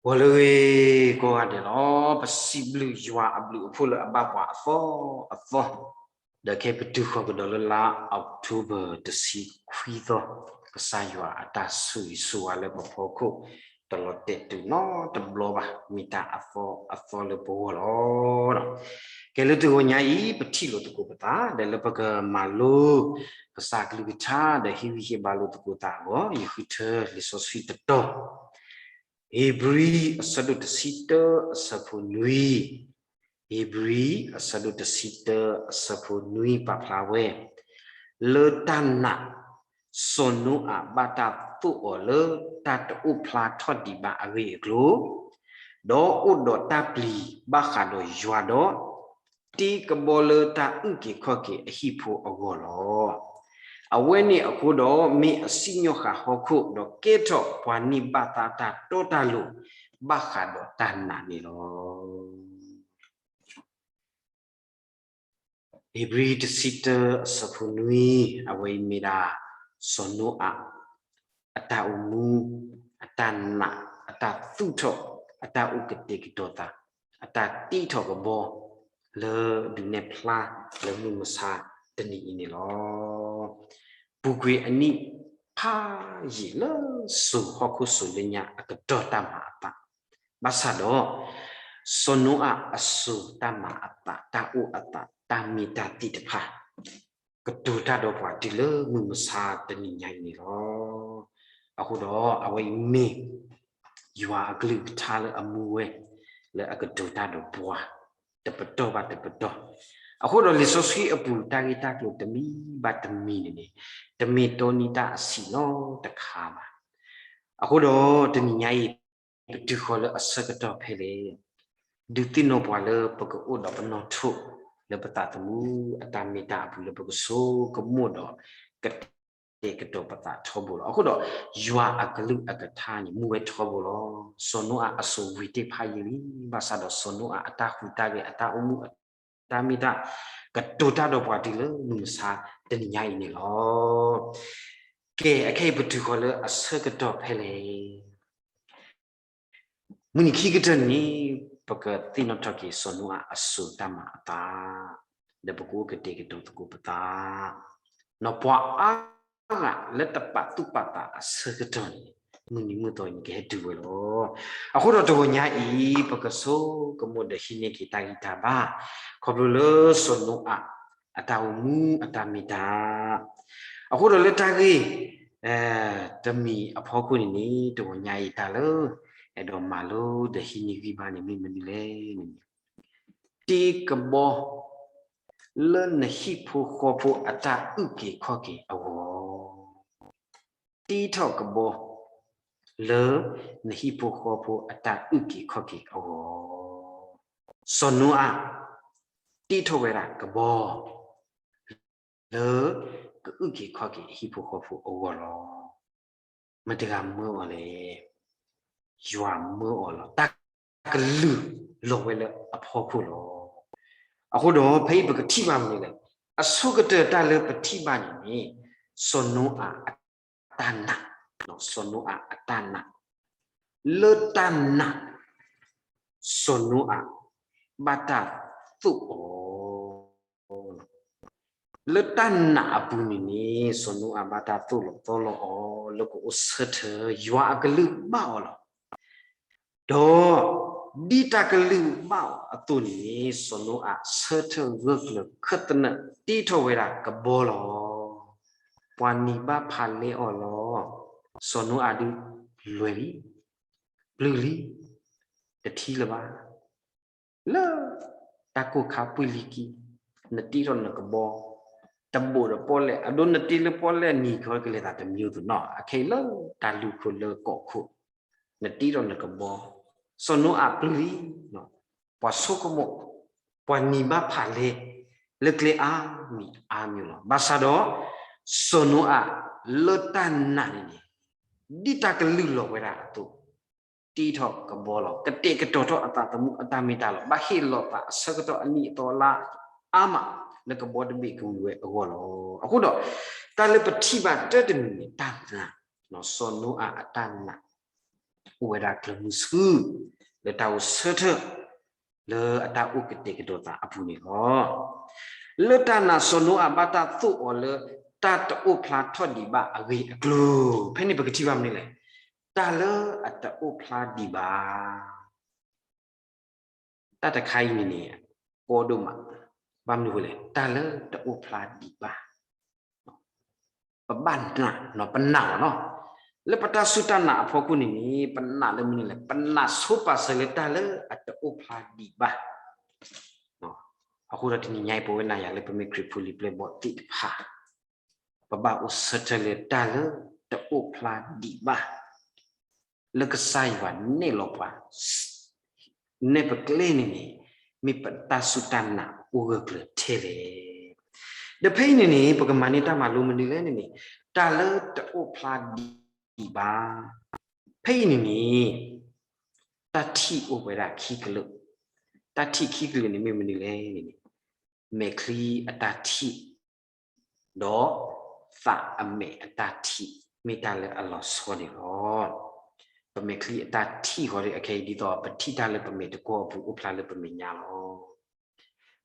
ဂီၤလၢအဂ့ၤကိးဂၤဒဲးလီၤ. ပစံးဘျုးယွၤအဘျုးအဖှိၣ်လၢအဘၣ်ပှၤအသီအသီ, ဒီးခဲအံၤပတုၤဃီၤကဒီးလၢလါ October တဆံခွံသီ, ကစၢ်ယွၤအတၢ်ဆိၣ်ဂ့ၤဆိၣ်ဝါလၢပဖီခိၣ် တလီၤတဲာ်တုၤနီတဘျီဘၣ်, မ့ၢ်တၢ်အသီအသီလၢပဂီၢ်လီၤ. ကဲလၢတဂီၤညါအံၤ ပထံၣ်လိာ်သကိးပသး ဒီးလၢပကမၤလိ ကစၢ်ကလုၢ်ကထါ ဒီးဟ့ၣ်ဂံၢ်ဟ့ၣ်ဘါလိာ်သကိးသးအဂီၢ် ယဃုထၢလံာ်စီဆှံတတီၤ, ဧ့ၤဘြံၤအဆၢဒိၣ်တဆံတၢအဆၢဖိနွံ, ဧ့ၤဘြံၤအဆၢဒိၣ်တဆံတၢအဆၢဖိနွံ ပာ်ဖျါဝဲ, လၢတၢ်နာ် စီၤနိအၤဘၣ်တၢ်သိၣ်အီၤလၢတၢ်တအိၣ်ဖျါထီၣ်ဒံးဘၣ်အဂ့ၢ်အကျိၤ, ဒီးအိၣ်ဒီးတၢ်ပျံၤဘၣ်ဃးဒီးယွၤဒီး တ့ကဘီလၢတၢ်အုၣ်က့ၤခီၣ်က့ၤအဟံၣ်ဖိအဂီၢ်လီၤ. အဝဲန့ၣ်အဃိဒီး မ့ၢ်အစံၣ်ညီၣ်ဃာ်ဟီၣ်ခိၣ် ဒီးကဲထီၣ်ပှၤန့ၢ်ဘၣ်သါတၢ်တီတၢ်လိၤ ဘၣ်ဃးဒီးတၢ်နာ်န့ၣ်လီၤ. ဧ့ၤဘြံၤတဆံတၢအဆၢဖိနွံ, အဝဲအံၤမ့ၢ်ဒၣ် စီၤနိအၤ အတၢ်အိၣ်မူ, အတၢ်နာ်, အတၢ်သူၣ်ထီၣ်, အတၢ်အိၣ်ကတဲာ်ကတီၤသး, အတၢ်တ့ထီၣ်ကဘီ လၢဒုးနဲၣ်ဖျါလၢမုၢ်မဆါတနံၤအံၤန့ၣ်လီၤ. ပူၤကွံာ်အနံၣ်ဖးယံာ်လၢစိၤဟီၣ်ခိၣ်စိၤလၢညါအကတီၢ်တၢ်မၤအသး, ဘၣ်ဆၣ်ဒီး စီၤနိအၤအစိၤတၢ်မၤအသး, တၢ်အိၣ်အသး, တၢ်မ့ၢ်တၢ်သ့ၣ်တဖၣ် ကတိၤတၢ်ဒီးပှၤတုၤလၢမုၢ်မဆါတနံၤညါအံၤန့ၣ်လီၤ. အဃိဒီးအဝဲအံၤမ့ၢ် ယွၤအကလုၢ်ကထါလၢအမူဝဲ လၢအကတိၤတၢ်ဒီးပှၤ တပတီၢ်ဘၣ်တပတီၢ်. အဃိဒီးလံာ်စီဆှံအပူၤတၢ်ဂ့ၢ်တၢ်ကျိၤတမံၤဘၣ်တမံၤန့ၣ်န့ၣ် တမ့ၢ်တီနံၤတၢ်အဆံးနီတခါဘၣ်. အဃိဒီးတနံၤညါအံၤ ပတုၤဃီၤလၢအဆၢကတီၢ်ဖဲလဲၣ်, ဒုးသ့ၣ်နီၣ်ပှၤလၢပကအိၣ်ဒီးပနီၣ်ထိး လၢပသးသမူအတၢ်မ့ၢ်တၢ်အပူၤလၢပကဆိကမိၣ်ဒီး ကတဲာ်ကတီၤပသးထီဘိလီၤ. အဃိဒီး ယွၤအကလုၢ်အကထါန့ၣ် မူဝဲထီဘိလီၤ. စီၤနိအၤအစိၤဝံၤတ့ၢ်ဖးယံာ်လံ, ဘၣ်ဆၣ်ဒီးစီၤနိအၤအတၢ်ဟူးတၢ်ဂဲၤ အတၢ်အိၣ်မူအတၢ်မ့ၢ်တၢ် ကတိၤတၢ်ဒီးပှၤတုၤလၢမုၢ်မဆါတနံၤညါအံၤန့ၣ်လီၤ. ကဲ, အခဲအံၤပတုၤဃီၤလၢအဆၢကတီၢ်ဖဲလဲၣ်. မုၢ်နံၤခံကတၢၢ်န့ၣ် ပကသ့ၣ်နီၣ်ထီၣ်က့ၤစီၤနိအၤအစိၤတၢ်မၤအသး, ဒီးပကအိၣ်ကတဲာ်ကတီၤသကိးပသး, နီၢ်ပှၤအါဂၤလၢတပာ်သူၣ်ပာ်သးအဆၢကတီၢ်န့ၣ် မုၢ်နံၤမုၢ်သီအံၤန့ၣ်ကဟဲတုၤဝဲလီၤ. အဃိဒီးတဂီၤညါအံၤ ပကဆိကမိၣ်ဒီးဟံးန့ၢ်က့ၤတၢ်ဂံၢ်တၢ်ဘါ ခီဖျိလၢစီၤနိအၤအတၢ်အိၣ်မူအတၢ်မ့ၢ်တၢ်, အဃိဒီးလၢတၢ်ဂ့ၢ် တမံၤအဖီခိၣ်န့ၣ်န့ၣ် တဂီၤညါအံၤတၢ်လၢ အဲၣ်ဒိးမၤလိဒီးဟံးန့ၢ်ဂံၢ်ဘါန့ၣ်မ့ၢ်မနုၤလဲၣ်န့ၣ်, တ့ကဘီ လၢနဟံၣ်ဖိဃီဖိအတၢ်အုၣ်က့ၤခီၣ်က့ၤအဂီၢ်, တ့ထီၣ်ကဘီ လၢနဟံၣ်ဖိဃီဖိအတၢ်အုၣ်က့ၤခီၣ်က့ၤအဂီၢ်, စီၤနိအၤ တ့ထီၣ်ဝဲဒၣ်ကဘီ လၢကအုၣ်က့ၤခီၣ်က့ၤအဟံၣ်ဖိဃီဖိအဂီၢ်လီၤ. မတၤတဂၤမၢအီၤလဲၣ်. ယွၤမၢအီၤလီၤ. တၢ်ကလုၢ်လီၤဝဲလၢအဖီခိၣ်လီၤ. အဃိဒီးဖဲအံၤပကထံၣ်ဘၣ်မနုၤလဲၣ်. အဆိကတၢၢ်တၢ်လၢပထံၣ်ဘၣ်န့ၣ်န့ၣ် စီၤနိအၤအတၢ်နာ်, စီၤနိအၤအတၢ်နာ်, လၢတၢ်နာ် စီၤနိအၤဘၣ်တၢ်သိၣ်အီၤ လၢတၢ်နာ်အပူၤန့ၣ်န့ၣ် စီၤနိအၤဘၣ်တၢ်သိၣ်လီၤသီလီၤအီၤ လၢကအိၣ်ဆၢထၢၣ်ယွၤအကလုၢ်ဘၣ်အီၤလီၤ. ဒီးဒ်တၢ်ကလုၢ်ဘၣ်အီၤအသိးန့ၣ် စီၤနိအၤဆၢထၢၣ်ဂၢၢ်ကျၢၤခၢၣ်သနၢၣ် တ့ထီၣ်ဝဲဒၣ်ကဘီလီၤ. ပှၤနံၤဘၣ်ဖးလဲအီၤလီၤ. စီၤနိအၤဒုးလွဲၢ်လံ, ပျုၢ်လံ, တထံၣ်လၢၤဘၣ် လၢတၢ်ကိၢ်ခါပှံၢ်လံၤကံ, နတ့ထီၣ်နကဘီ, တဘိးဒီးပီၣ်လဲၣ်, အဒိနတ့လၢပီၣ်လဲၣ်နံၤကီကလဲၤသးတမံၤအသိးနီၤ, အခဲအံၤလၢတၢ်လူၢ်ခိၣ်လၢကီၢ်ခိၣ်, နတ့ထီၣ်နကဘီ, စီၤနိအၤပျုၢ်လံ, ပှၤဆိကမိၣ်, ပှၤနံၤဘၣ်ဖးလဲ, လၢကျဲအါမံၤအါမံၤလီၤ. ဘၣ်ဆၣ်ဒီး စီၤနိအၤလၢတၢ်နာ်န့ၣ်န့ၣ်, ဒ်တၢ်ကလုၢ်လီၤဝဲဒၣ်အသိး တ့ထီၣ်ကဘီလီၤ. ကတဲာ်ကတီၤထီၣ်အသးသမူအတၢ်မ့ၢ်တၢ်လီၤ. ဘၣ်ဟ့ၣ်လီၤသးအဆၢကတီၢ်အနံၣ်အသီလါအါမး လၢကဘီတဘ့ၣ်ကဝံၤဝဲအဂီၢ်လီၤ. အဃိဒီး တၢ်လၢပထံၣ်ဘၣ်တၢ်တမံၤန့ၣ် တၢ်နာ်, စီၤနိအၤအတၢ်နာ်, အိၣ်ဝဲဒၣ်ကျၢၤမုဆူ လၢတၢ်အိၣ်ဆၢထၢၣ် လၢအတၢ်အိၣ်ကတဲာ်ကတီၤသးအပူၤန့ၣ်လီၤ. လၢတၢ်နာ်စီၤနိအၤဘၣ်တၢ်သိၣ်အီၤလၢ တၢ်တအိၣ်ဖျါထီၣ်ဒံးဘၣ်အဂ့ၢ်အကျိၤ, ဖဲန့ၣ်ပကထံၣ်ဘၣ်မနုၤလဲၣ်, တၢ်လၢအတအိၣ်ဖျါဒံးဘၣ် တၢ်တခါအံၤန့ၣ်န့ၣ် ကီဒိၣ်မး, ဘၣ်မနုၤအဃိလဲၣ်, တၢ်လၢတအိၣ်ဖျါဒံးဘၣ်, ပဘၣ်နာ်, ပနာ်အီၤနီၤ, လၢပတၢ်စူၢ်တၢ်နာ်အဖီခိၣ်န့ၣ်န့ၣ် ပနာ်လၢမနုၤလဲၣ်, ပနာ်ဆိပာ်စၢၤလၢတၢ်လၢအတအိၣ်ဖျါဒံးဘၣ်. အဃိဒီးတနံၤညါအံၤ ပဝဲနၤယၤလၢပမ့ၢ်ခရံာ်ဖိလံၤပျဲၢ်ဘီၣ်သ့ၣ်တဖၣ် ပဘၣ်အိၣ်ဆၢထၢၣ်လၢတၢ်လၢတအိၣ်ဖျါဒံးဘၣ် လၢကစၢ်ယွၤနဲၣ်လီၤပှၤ နဲၣ်ပကျဲန့ၣ်န့ၣ် မ့ၢ်ပတၢ်စူၢ်တၢ်နာ်အိၣ်ဂၢၢ်ကျၢၤထဲလဲၣ်. ဒီးဖဲအံၤန့ၣ်န့ၣ် ပကမၤန့ၢ်တၢ်မၤလိမနုၤလဲၣ်န့ၣ်န့ၣ် တၢ်လၢတအိၣ်ဖျါဒံးဘၣ်. ဖဲအံၤန့ၣ်န့ၣ် တၢ်ထံၣ်အိၣ်ဝဲဒၣ်ခံကလုာ်, တၢ်ထံၣ်ခံကလုာ်န့ၣ်မ့ၢ်မနုၤလဲၣ်န့ၣ်န့ၣ် မဲာ်ချံအတၢ်ထံၣ် ဒီးသးအမဲာ်အတၢ်ထံၣ် မ့ၢ်တၢ်လၢအလီၤဆီန့ၣ်လီၤ. ပမဲာ်ချံအတၢ်ထံၣ်ဃီဒီး အခဲအံၤဒ်သိးပထံၣ်တၢ်လၢပမဲာ်တကွီၢ်အပူၤ အိၣ်ဖျါလၢပမဲာ်ညါလီၤ.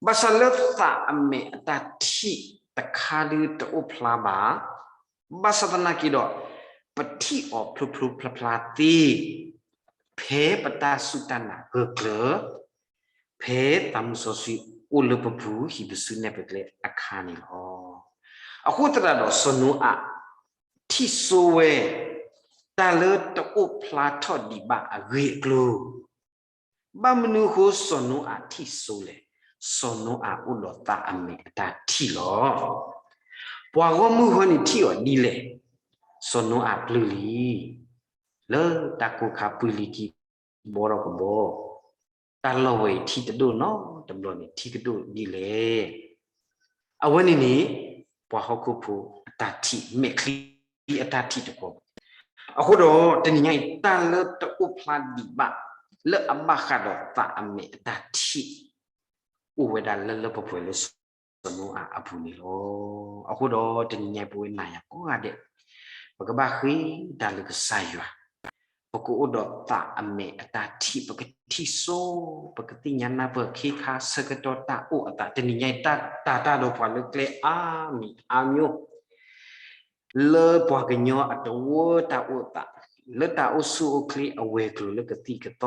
ဘၣ်ဆၣ်လၢသးအမဲာ်အတၢ်ထံၣ်တခါဒုတအိၣ်ဖျါဘၣ်, ဘၣ်ဆၣ်သနာ်က့ဒီး ပထံၣ်အီၤဖျိဖျိဖျါဖျါသ့ ဖဲပတၢ်စူၢ်တၢ်နာ်ဂၢၢ်ကျၢၤ ဖဲသးမုၢ်စီဆှံအိၣ်လၢပပူၤ ဟံးပစုနဲၣ်ပကျဲအခါန့ၣ်လီၤ. အဃိသတးဒီးစီၤနိအၤ ထံၣ်စိဝဲ တၢ်လၢတအိၣ်ဖျါထီၣ်ဒံးဘၣ်အဂ့ၢ်အကျိၤ, ဘၣ်မနုၤအဃိစီၤနိအၤထံၣ်စိလဲၣ်. စီၤနိအၤအိၣ်ဒီးသးအမဲာ်အတၢ်ထံၣ်လီၤ. ပှၤဂီၢ်မုၢ်ဃီန့ၣ်ထံၣ်အီၤဒ်လဲၣ်. စီၤနိအၤပျုၢ်လံ လၢတၢ်ကိၢ်ခါပှံၤလံၤကံ ဘီထီၣ်ကဘီ, တၢ်လီၢ်ဝဲအံၤထံတဒိၣ်နီတဘျီန့ၣ် ထံကဒိၣ်ဒ်လဲၣ်. အဝဲန့ၣ်န့ၣ် ပှၤဟီၣ်ခိၣ်ဖိအတၢ်ထံၣ် မဲာ်ချံအတၢ်ထံၣ်တကွီၢ်. အဃိဒီးတနံၤညါအံၤ တၢ်လၢတအိၣ်ဖျါဒံးဘၣ် လၢအဘၣ်ဃးဒီးသးအမဲာ်အတၢ်ထံၣ် အိၣ်ဝဲဒၣ်လၢလၢပှဲၤပှဲၤလၢစီၤနိအၤအပူၤန့ၣ်လီၤ. အဃိဒီးတနံၤညါအံၤ ပဝဲနၤယၤကိးဂၤဒဲး ပကဘၣ်ဃ့တၢ်လၢကစၢ်ယွၤ, ပကအိၣ်ဒီးသးအမဲာ်အတၢ်ထံၣ် ပကထံၣ်စိ ပကသ့ၣ်ညါနၢ်ပၢၢ်ခ့ခါဆၢကတီၢ်တၢ်အိၣ်အသး တနံၤညါအံၤ တၢ်တၤတၢ်ဒီးပှၤလၢကျဲအါမံၤအါမံၤ လၢပှၤကညီအတဝၢတၢ်အိၣ်သး, လၢတၢ်အိၣ်ဆူၣ်အိၣ်ချ့အဝဲၤကျိၤ လၢကသံၣ်ကသီ,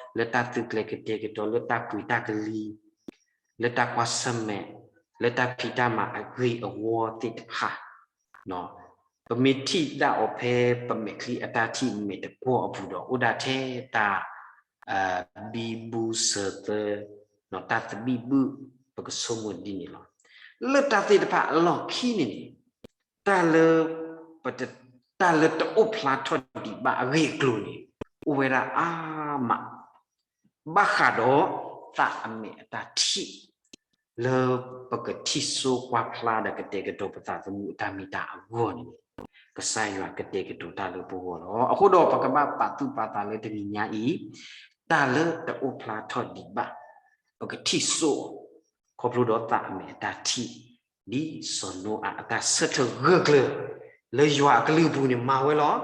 လၢတၢ်သုးကျဲၤကတဲာ်ကတီၤ, လၢတၢ်ပှ့ၤတၢ်ကလံၤ, လၢတၢ်ကွၢ်ဆၢၣ်မဲာ်, လၢတၢ်ဖံးတၢ်မၤအဂ့ၢ်အဝီသ့ၣ်တဖၣ်, ပမ့ၢ်ထံၣ်ဒၣ်အီၤဖဲပမဲာ်ချံအတၢ်ထံၣ်မ့ၢ်တကွီၢ်အပူၤဒီး အိၣ်ဒၣ်ထဲတၢ် ဘံဘူစၢၤသၢ, တၢ်သဘံၣ်ဘုၣ် ပကဆိကမိၣ်ဒ်န့ၣ်လီၤ. လၢတၢ်သ့ၣ်တဖၣ်အလီၢ်ခံန့ၣ်န့ၣ် တၢ်လၢ တၢ်လၢတအိၣ်ဖျါထီၣ်ဒံးဘၣ်အဂ့ၢ်အကျိၤန့ၣ် အိၣ်ဝဲဒၣ်အါမး ဘၣ်ဃးဒီးသးအမဲာ်အတၢ်ထံၣ် လၢပကထံၣ်စိကွၢ်ဖျါဒီးကတဲာ်ကတီၤပသးသမူအတၢ်မ့ၢ်တၢ်အဂီၢ်န့ၣ် ကစၢ်ယွၤကတဲာ်ကတီၤတၢ်လၢပဂီၢ်လီၤ. အဃိဒီးပကဘၣ်ပာ်သူၣ်ပာ်သးလၢတနံၤညါအံၤ တၢ်လၢတအိၣ်ဖျါထီၣ်ဒံးဘၣ် ပကထံၣ်စိ ခီဖျိဒီးသးအမဲာ်အတၢ်ထံၣ် ဒ်စီၤနိအၤအတၢ်ဆၢထၢၣ်ဂၢၢ်ကျၢၤ လၢယွၤအကလုၢ်အပူၤန့ၣ် မၤဝဲလီၤ.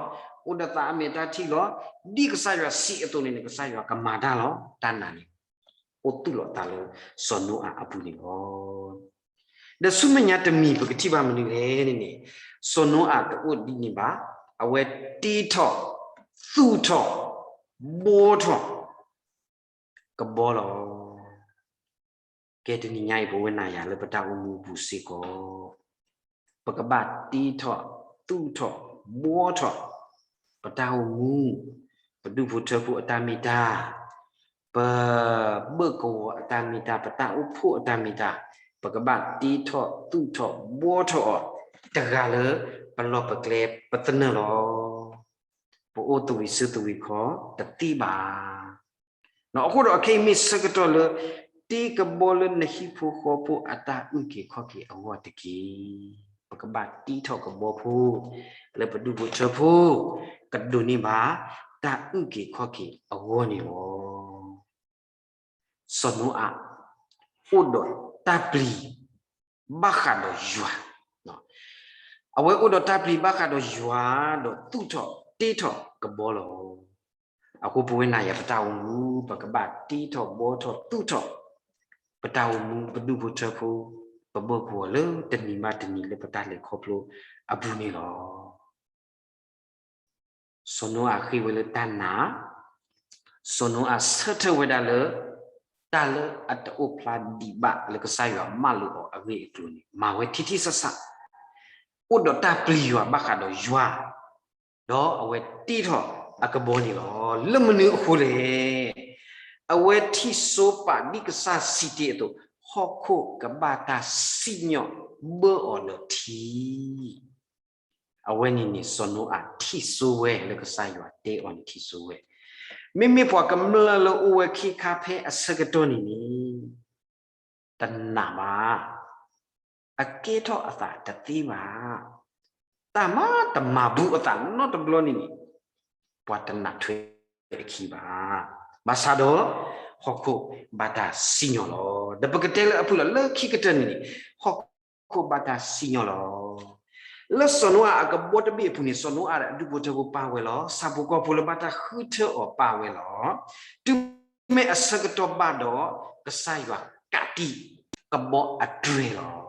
အိၣ်ဒီးသးအမဲာ်တၢ်ထံၣ်လီၤ. ဒ်ကစၢ်ယွၤစံးအသိးန့ၣ်န့ၣ် ကစၢ်ယွၤကမၤတၢ်လီၤ. တၢ်နာ်န့ၣ် အိၣ်သူၣ်လီၤသးလၢစီၤနိအၤအပူၤန့ၣ်လီၤ. ဒီးဆူမဲာ်ညါတမံၤ ပကထံၣ်ဘၣ်မနုၤလဲၣ်န့ၣ်န့ၣ် စီၤနိအၤတအိၣ်ဒ်န့ၣ်ဘၣ်. အဝဲတ့ထီၣ် သူၣ်ထီၣ် ဘှီထီၣ် ကဘီလီၤ. ကဲတနံၤညါအံၤ ပဝဲနၤယၤလၢပတၢ်အိၣ်မူအပူၤစ့ၢ်ကီး ပကဘၣ်တ့ထီၣ် သူၣ်ထီၣ် ဘှီထီၣ် ပတၢ်အိၣ်မူ, ပဒူၣ်ဖိထၢဖိအတၢ်မ့ၢ်တၢ်, ပဘၢၣ်ကဝီၤအတၢ်မ့ၢ်တၢ်, ပတၢ်အိၣ်ဖှိၣ်အတၢ်မ့ၢ်တၢ်, ပကဘၣ်တ့ထီၣ် သူၣ်ထီၣ် ဘှီထီၣ်အီၤ တဂၤလၢပလီၢ်ပကျဲပသနၢၣ်လီၤ. ပအိၣ်သဝံၤဆူသဝံၤခီတသ့ဘၣ်. အဃိဒီးအခဲအံၤမ့ၢ်ဆၢကတီၢ်လၢ တ့ကဘီလၢနဟံၣ်ဖိဃီဖိအတၢ်အုၣ်က့ၤခီၣ်က့ၤအဂီၢ်တက့ၢ်. ပကဘၣ်တ့ထီၣ်ကဘီဖိ လၢပဒူၣ်ဖိထၢဖိ ကဒိးန့ၢ်ဘၣ် တၢ်အုၣ်က့ၤခီၣ်က့ၤအဂီၢ်န့ၣ်လီၤ. စီၤနိအၤ အိၣ်ဒီးတၢ်ပျံၤ ဘၣ်ဃးဒီးယွၤ, အဝဲအိၣ်ဒီးတၢ်ပျံၤဘၣ်ဃးဒီးယွၤ ဒီးသူၣ်ထီၣ်တ့ထီၣ်ကဘီလီၤ. အဃိပဝဲနၤယၤပတၢ်အိၣ်မူ ပကဘၣ်တ့ထီၣ်ဘှီထီၣ်သူၣ်ထီၣ် ပတၢ်အိၣ်မူပဒူၣ်ဖိထၢဖိ ပဘၢပူၤအီၤလၢတနံၤဘၣ်တနံၤလၢပတၢ်လဲၤခီဖျိအပူၤန့ၣ်လီၤ. စီၤနိအၤဃ့ၢ်ဝဲလၢတၢ်နာ်, စီၤနိအၤဆၢထၢၣ်ဝဲဒၣ်လၢ တၢ်လၢအတအိၣ်ဖျါဒံးဘၣ်လၢကစၢ်ယွၤမၢလိာ်အီၤအဂ့ၢ်အကျိၤန့ၣ် မၤဝဲထံထံဆးဆး, အိၣ်ဒီးတၢ်ပျံၤယွၤဘၣ်ဃးဒီးယွၤ, ဒီးအဝဲတ့ထီၣ်အကဘီန့ၣ်လီၤ. လၢမနုၤအဃိလဲၣ်. အဝဲထံၣ်စိပာ်ဒ်ကစၢ်စံးတ့ၢ်အသိး, ဟီၣ်ခိၣ်ကဘၣ်တၢ်စံၣ်ညီၣ်ဘၢအီၤလၢထံ အဝဲန့ၣ်န့ၣ် စီၤနိအၤထံၣ်စိဝဲလၢကစၢ်ယွၤတဲအီၤန့ၣ်ထံၣ်စိဝဲ, မ့မ့ၢ်ပှၤကမျၢၢ်လၢအိၣ်ဝဲခ့ခါဖဲအဆၢကတီၢ်န့ၣ်န့ၣ် တနာ်ဘၣ်, အကဲထီၣ်အသးတသ့ဘၣ်, တၢ်မၤတမၤဘူးအသးနီတဘျီန့ၣ်န့ၣ် ပှၤတနၢ်ထွဲအခံဘၣ်. ဘၣ်ဆၣ်ဒီး ဟီၣ်ခိၣ်ဘၣ်တၢ်စံၣ်ညီၣ်လီၤ. ဒီးပကတဲလၢအဖုၣ်လီၤ လၢခံကတၢၢ်န့ၣ်န့ၣ် ဟီၣ်ခိၣ်ဘၣ်တၢ်စံၣ်ညီၣ်လီၤ. လၢစီၤနိအၤအကဘီတဘ့ၣ်အပူၤန့ၣ် စီၤနိအၤဒီးအဒူၣ်ဖိထၢဖိပၢ်ဝဲလီၤ. ဆၣ်ဖိကီၢ်ဖိလၢဘၣ်တၢ်ဃုထၢအီၤပၢ်ဝဲလီၤ. တုၤမ့ၢ်အဆၢကတီၢ်ဘၣ်ဒီး ကစၢ်ယွၤကးတံာ်ကဘီအတြဲၤလီၤ.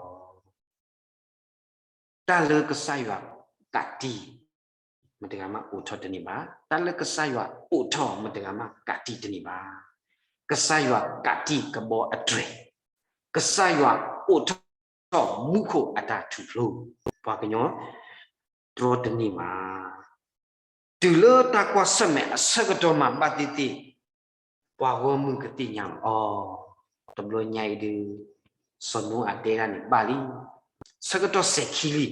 တၢ်လၢကစၢ်ယွၤကးတံာ် မတဂၤမးအိးထီၣ်တန့ၢ်ဘၣ်. တၢ်လၢကစၢ်ယွၤအိးထီၣ် မတဂၤမးကးတံာ်တန့ၢ်ဘၣ်. ကစၢ်ယွၤကးတံာ်ကဘီအတြဲၤ, ကစၢ်ယွၤအိးထီၣ်မူခိၣ်အတၢ်ထူၣ်ဖျိ, ပှၤကညီတြီတန့ၢ်ဘၣ်. တုၤလၢတၢ်ကွၢ်ဆၢၣ်မဲာ်အဆၢကတီၢ်မးဘၣ်သ့ၣ်သ့ၣ် ပှၤဂီၢ်မုၢ်ကသ့ၣ်ညါလီၤ. အီ, တဘျီညါအံၤဒုး စီၤနိအၤတဲတၢ်န့ၣ်ဘၣ်လံ. ဆၢကတီၢ်စဲၤခံလံ.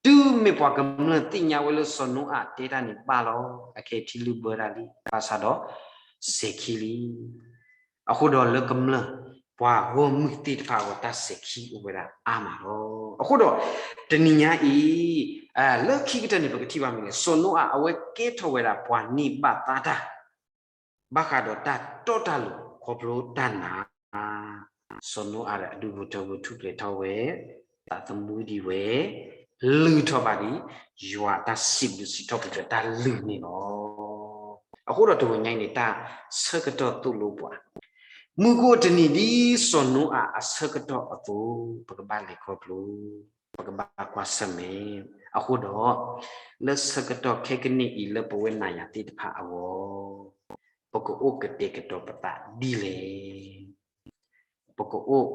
တုၤမ့ၢ်ပှၤကမျၢၢ်သ့ၣ်ညါဝဲလၢစီၤနိအၤတဲတၢ်န့ၣ်ဘၣ်လီၤ, အခဲအံၤထံလုၢ်ဘၢတၢ်လံ, ဘၣ်ဆၣ်ဒီးစဲၤခံလံ. အဃိဒီးလၢကမျၢၢ် ပှၤဂီၢ်မုၢ်သ့ၣ်တဖၣ်အဂီၢ် တၢ်စဲၤခံအိၣ်ဝဲဒၣ်အါမးလီၤ. အဃိဒီး တနံၤညါအံၤ လၢခံကတၢၢ်န့ၣ် ပကထံၣ်ဘၣ်မနုၤလဲၣ်, စီၤနိအၤအဝဲကဲထီၣ်ဝဲဒၣ်ပှၤန့ၢ်ဘၣ်သါတၢ် ဘၣ်ဃးဒီးတၢ်တီတၢ်လိၤခီဖျိတၢ်နာ်, စီၤနိအၤဒီးအဒူၣ်ဖိထၢဖိထူၣ်ဖျဲးထီၣ်ဝဲ, သးသမူဒံးဝဲ, လုၢ်ထီၣ်ဘၣ်ဒံး ယွၤအတၢ်စံးဘျုးစံးထီၣ်ပတြၢၤတၢ်လုၢ်န့ၣ်လီၤ. အဃိဒီးတဂီၤညါအံၤန့ၣ် တၢ်ဆၢကတီၢ်သိၣ်လိပှၤ မုၢ်ကအိၣ်တနံၤဒ်စီၤနိအၤအဆၢကတီၢ်အသိး ပကဘၣ်လဲၤခီဖျိ, ပကဘၣ်ကွၢ်ဆၢၣ်မဲာ်. အဃိဒီး လၢဆၢကတီၢ်ခဲကနံၣ်အံၤလၢပဝဲနၤယၤသ့ၣ်တဖၣ်အဂီၢ် ပကအိၣ်ကတဲာ်ကတီၤပသးဒ်လဲၣ်. ပကအိၣ်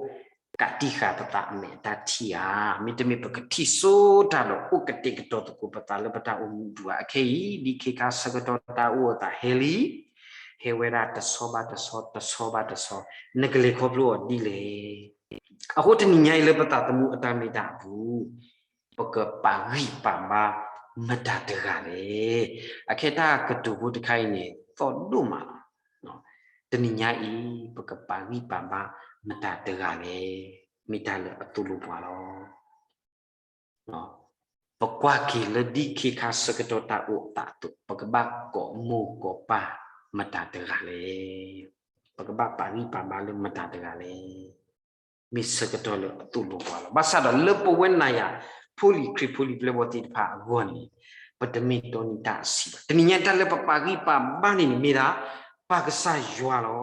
ကးတံာ်ဃာ်ပသးအမဲာ်အတၢ်ထံၣ်ဧါ, မ့တမ့ၢ်ပကထံၣ်စိတၢ်ဒီးအိၣ်ကတဲာ်ကတီၤသကိးပသးလၢပတၢ်အိၣ်မူပူၤဧါ. အခဲအံၤ ဒ်ခ့ခါဆၢကတီၢ်တၢ်အိၣ်အသးဟဲလံ, ဟဲဝဲဒၣ်တဆီဘၣ်တဆီ တဆီဘၣ်တဆီ, နကလဲၤခီဖျိအီၤဒ်လဲၣ်. အဃိတနံၤညါအံၤလၢပသးသမူအတၢ်မ့ၢ်တၢ်အပူၤ ပကပာ်ဂံၢ်ပာ်ဘါမတၤတဂၤလဲၣ်. အခဲတၢ်ကတိၤဖိတခါအံၤန့ၣ် သီၣ်ဒိၣ်မးလီၤ. တနံၤညါအံၤ ပကပာ်ဂံၢ်ပာ်ဘါမတၤတဂၤလဲၣ်. မ့ၢ်တၢ်လၢအသိၣ်လိပှၤလီၤ. ပကွၢ်က့ၤလၢဒ်ခ့ခါဆၢကတီၢ်တၢ်အိၣ်အသးအသိး ပကဘၣ်ကိးမိၢ်ကိးပၢ်မတၤတဂၤလဲၣ်. ပကဘၣ်ပာ်ဂံၢ်ပာ်ဘါလၢမတၤတဂၤလဲၣ်. မ့ၢ်ဆၢကတီၢ်လၢအသိၣ်လိပှၤလီၤ. ဘၣ်ဆၣ်ဒီးလၢပဝဲနၤယၤ ဖိလံၤခရံာ်ဖိလံၤပျဲၢ်ဘီၣ်သ့ၣ်တဖၣ်အဂီၢ်န့ၣ် ပတမ့ၢ်တီနံၤတၢ်အဆံးဘၣ်. တနံၤညါတၢ်လၢပပာ်ဂံၢ်ပာ်ဘါန့ၣ်န့ၣ်မ့ၢ်ဒၣ် ပၢ်ကစၢ်ယွၤလီ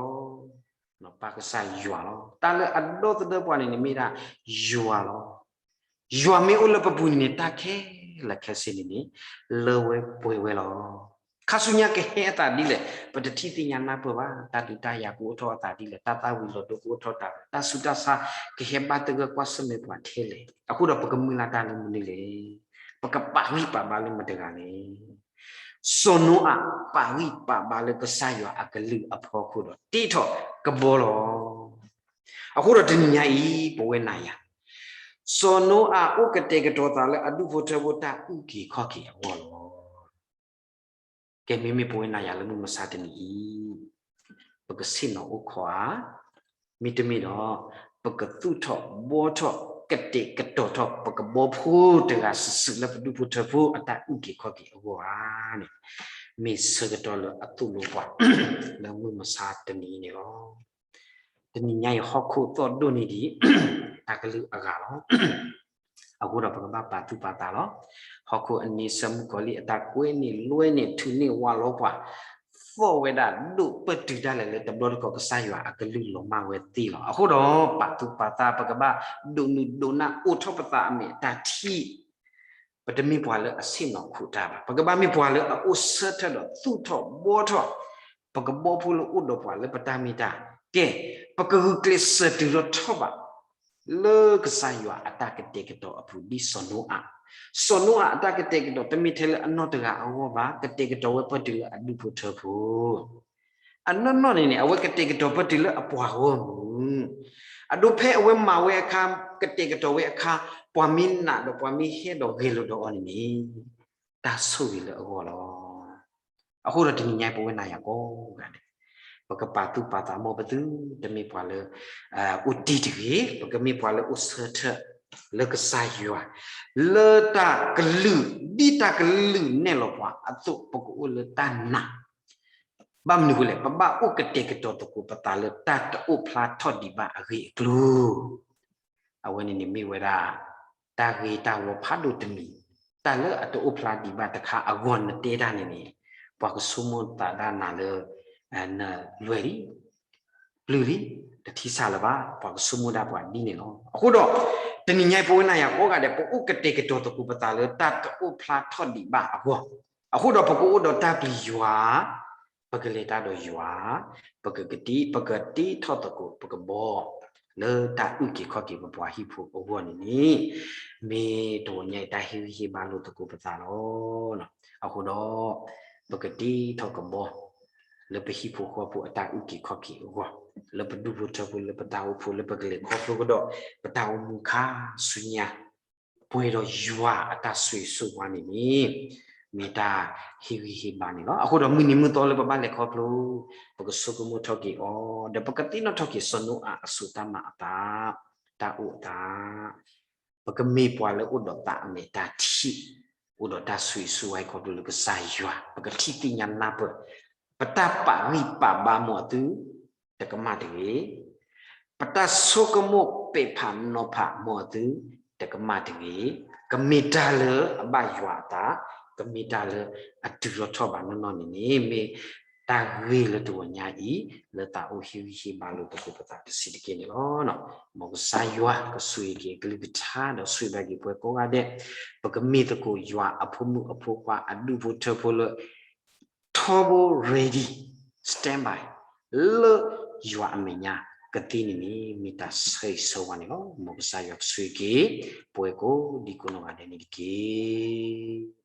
ၤ. ပၢ်ကစၢ်ယွၤလီၤ. တၢ်လၢအဒီသဒၢပှၤန့ၣ်န့ၣ်မ့ၢ်ဒၣ်ယွၤလီၤ. ယွၤမ့ၢ်အိၣ်လၢပပူၤန့ၣ်န့ၣ် တၢ်ခဲလၢာ်ခဲဆ့န့ၣ်န့ၣ် လၢဝဲပှဲၤဝဲလီၤ. ခါဆူညါကဟဲအသးဒ်လဲၣ် ပတထံၣ်သ့ၣ်ညါနၢ်ပၢၢ်ဘၣ်. တၢ်ဒုးတၢ်ယၤကအိၣ်ထီၣ်အသးဒ်လဲၣ်, တၢ်သၣ်ဝံၤလီၤဒိကအိၣ်ထီၣ်တၢ်, တၢ်ဆူးတၢ်ဆါကဟဲဘၣ်သဂၢၢ်ကွၢ်ဆၢၣ်မဲာ်ပှၤထဲလဲၣ်. အဃိဒီးပကမုၢ်လၢ်တၢ်လၢမနုၤလဲၣ်. ပကပာ်ဂံၢ်ပာ်ဘါလၢမတၤတဂၤလဲၣ်. စီၤနိအၤပာ်ဂံၢ်ပာ်ဘါလၢကစၢ်ယွၤအကလုၢ်အဖီခိၣ်ဒီးတ့ထီၣ်ကဘီလီၤ. အဃိဒီးတနံၤညါအံၤ ပဝဲနၤယၤ စီၤနိအၤအိၣ်ကတဲာ်ကတီၤသးလၢအဒူၣ်ဖိထၢဖိတၢ်အုၣ်က့ၤခီၣ်က့ၤအဂီၢ်လီၤ. ကဲမ့မ့ၢ်ပဝဲနၤယၤလၢမုၢ်မဆါတနံၤအံၤ ပကဆ့ၣ်နီၤအိၣ်ခိးဧါ, မ့တမ့ၢ်ဒီး ပကသူၣ်ထီၣ်ဘှီထီၣ်ကတဲာ်ကတီၤထီၣ် ပကဘီဖိတဂၤစုာ်စုာ်လၢပဒူၣ်ဖိထၢဖိအတၢ်အုၣ်က့ၤခီၣ်က့ၤအဂီၢ်ဧါန့ၣ် မ့ၢ်ဆၢကတီၢ်လၢအသိၣ်လိပှၤ လၢမုၢ်မဆါတနံၤအံၤန့ၣ်လီၤ. တနံၤညါအံၤဟီၣ်ခိၣ်သီၣ်ဒိၣ်န့ၢ်ဒံး တၢ်ကလုၢ်အဂၤလီၤ. အဃိဒီးပကဘၣ်ပာ်သူၣ်ပာ်သးလီၤ. ဟီၣ်ခိၣ်အန့ဆၢမုၣ်ကီၤလံၢ်အတၢ်ကွဲန့ၢ်လွဲန့ၢ်ထုးန့ၢ်ဝးလီၤပှၤ သီၣ်ဝဲဒၣ်ဒိၣ်ပၢၢ်တုၤဒၣ်လဲာ်လၢတဘျီတခီၣ်ကစၢ်ယွၤအကလုၢ်လီၤမၢ်ဝဲသ့လီၤ. အဃိဒီးပာ်သူၣ်ပာ်သး ပကဘၣ်ဒိးနုာ်ဒိးနၢ်အိၣ်ထီၣ်ပသးအမဲာ်တၢ်ထံၣ် ပတမ့ၢ်ပှၤလၢအဆ့ၣ်နီၤခိၣ်တၢ်ဘၣ်. ပကဘၣ်မ့ၢ်ပှၤလၢအအိၣ်ဆၢထၢၣ်ဒီးသူၣ်ထီၣ်ဘှီထီၣ် ပကဘီဖိလၢအိၣ်ဒီးပှၤလၢပတၢ်မ့ၢ်တၢ်ကဲ, ပကဂုာ်ကျဲးစၢးတုၤထီၣ်ထီၣ်ဘး လၢကစၢ်ယွၤအတၢ်ကတဲာ်ကတီၤအပူၤဒ်စီၤနိအၤ. စီၤနိအၤအတၢ်ကတဲာ်ကတီၤ တမ့ၢ်ထဲလၢအနီၢ်တဂၤအဂီၢ်ဘၣ်, ကတဲာ်ကတီၤဝဲပၢၢ်တုၤလၢအဒူၣ်ဖိထၢဖိ အနီၢ်နီၢ်န့ၣ်န့ၣ် အဝဲကတဲာ်ကတီၤပၢၢ်တုၤလၢအပှၤဂီၢ်မုၢ်, အဒိဖဲအဝဲမၤဝဲအခါ, ကတဲာ်ကတီၤဝဲအခါ, ပှၤမ့ၢ်နာ်ဒီး ပှၤမ့ၢ်ဟဲဒီးဂဲၤလိာ်ဒီးအီၤန့ၣ်န့ၣ်, တၢ်ဆိၣ်ဂ့ၤလၢအဂီၢ်လီၤ. အဃိဒီးတနံၤညါပဝဲနၤယၤကိးဂၤဒဲး, ပကပာ်သူၣ်ပာ်သး မ်ပသုတမ့ၢ်ပှၤလၢ အိၣ်တ့ၢ်တဂ့ၤ, ပကမ့ၢ်ပှၤလၢအိၣ်ဆၢထၢၣ်လၢကစၢ်ယွၤ, လၢတၢ်ကလုၢ်, ဒ်တၢ်ကလုၢ်နဲၣ်လီၤပှၤအသိး ပကအိၣ်လၢတၢ်နာ်. ဘၣ်မနုၤအဃိလဲၣ်, ပဘၣ်အိၣ်ကတဲာ်ကတီၤသကိးပသးလၢတၢ်တအိၣ်ဖျါထီၣ်ဒံးဘၣ်အဂ့ၢ်အကျိၤ အဝဲန့ၣ်န့ၣ်မ့ၢ်ဝဲဒၣ် တၢ်ဂ့ၤတၢ်ဝီဖးဒိၣ်တမံၤ, တၢ်လၢအတအိၣ်ဖျါဒံးဘၣ်တခါအဂီၢ်နတဲတၢ်န့ၣ်န့ၣ်, ပှၤကဆိကမိၣ်သးဒၣ်နၤလၢ နလွဲၢ်လံ, ပျုၢ်လံ, တထံၣ်ဆၣ်လၢၤဘၣ်, ပှၤကဆိကမိၣ်ဒၣ်ပှၤဒ်န့ၣ်လီၤ. အဃိဒီး တနံၤညါပဝဲနၤယၤကိးဂၤဒဲး ပအိၣ်ကတဲာ်ကတီၤသကိးပသးလၢတၢ်တအိၣ်ဖျါထီၣ်ဒံးဘၣ်အဂီၢ်, အဃိဒီးပကအိၣ်ဒီးတၢ်ပျံၤယွၤ ပကလဲၤတၢ်ဒီးယွၤ, ပကကတံ, ပကတ့ထီၣ်သကိး ပကဘီ လၢတၢ်အုၣ်က့ၤခီၣ်က့ၤပပှၤဟံၣ်ဖိအဂီၢ်န့ၣ်န့ၣ်, မ့ၢ်တဂီၤညါအံၤတၢ်ဟ့ၣ်ဂံၢ်ဟ့ၣ်ဘါလိာ်သကိးပသးလီၤ. အဃိဒီး ပကတ့ထီၣ်ကဘီ လၢပဟံၣ်ဖိဃီဖိအတၢ်အုၣ်က့ၤခီၣ်က့ၤအဂီၢ်, လၢပဒူၣ်ဖိထၢဖိ လၢပတၢ်အိၣ်ဖှိၣ် လၢပကလဲၤခီဖျိကဒီး ပတၢ်အိၣ်မူခါဆူညါ ပှဲၤဒီးယွၤအတၢ်ဆိၣ်ဂ့ၤဆိၣ်ဝါန့ၣ်န့ၣ်, မ့ၢ်တၢ်ဟ့ၣ်ဂံၢ်ဟ့ၣ်ဘါန့ၣ်လီၤ. အဃိဒီးမုၢ်နံၤမုၢ်သီလၢပဘၣ်လဲၤခီဖျိ, ပကဆိကမိၣ်ထီၣ်က့ၤအီၤ, ဒီးပကသ့ၣ်နီၣ်ထီၣ်က့ၤစီၤနိအၤအစိတၢ်မၤအသး, တၢ်အိၣ်အသး, ပကမ့ၢ်ပှၤလၢအိၣ်ဒီးသးအမဲာ်တၢ်ထံၣ်, အိၣ်ဒီးတၢ်ဆိၣ်ဂ့ၤဆိၣ်ဝါခီဖျိလၢကစၢ်ယွၤ, ပကထံၣ်သ့ၣ်ညါနၢ်ပၢၢ်, ပတၢ်ပာ်ဂံၢ်ပာ်ဘါမ့ၢ်အသု တကမၣ်တဂ့ၤ, ပတၢ်ဆိကမိၣ်ပဲာ်ဖးနီၤဖးမ့ၢ်အသု တကမၣ်တဂ့ၤ, ကမ့ၢ်တၢ်လၢအဘၣ်ယွၤအသး, ကမ့ၢ်တၢ်လၢအတုၤထီၣ်ထီၣ်ဘးနီၢ်နီၢ်န့ၣ်န့ၣ် မ့ၢ်တၢ်ဂ့ၢ်လၢတဂီၤညါအံၤ လၢသးအိၣ်ဟ့ၣ်ဂံၢ်ဟ့ၣ်ဘါလိာ်သကိးပသးတဆံးတက့ၢ်န့ၣ်လီၤ. မ်ကစၢ်ယွၤကဆိၣ်ဂ့ၤက့ၤအကလုၢ်ကထါ ဒီးဆိၣ်ဂ့ၤဘၣ်က့ၤပှၤကိးဂၤဒဲး, ပကမ့ၢ်သကိးယွၤအဖိမုၣ်အဖိခွါအဒူၣ်ဖိထၢဖိလၢ ထီဘိ ready, stand by လၢယွၤအမဲာ်ညါ ကသ့န့ၣ်န့ၣ် မ့ၢ်တၢ်ဆိၣ်ဂ့ၤဆိၣ်ဝါန့ၣ်လီၤ. မ်ကစၢ်ယွၤကဆိၣ်ဂ့ၤက့ၤ ပှၤကိးဒံကိးနီၢ်ဂၤဒဲးန့ၣ်တက့ၢ်.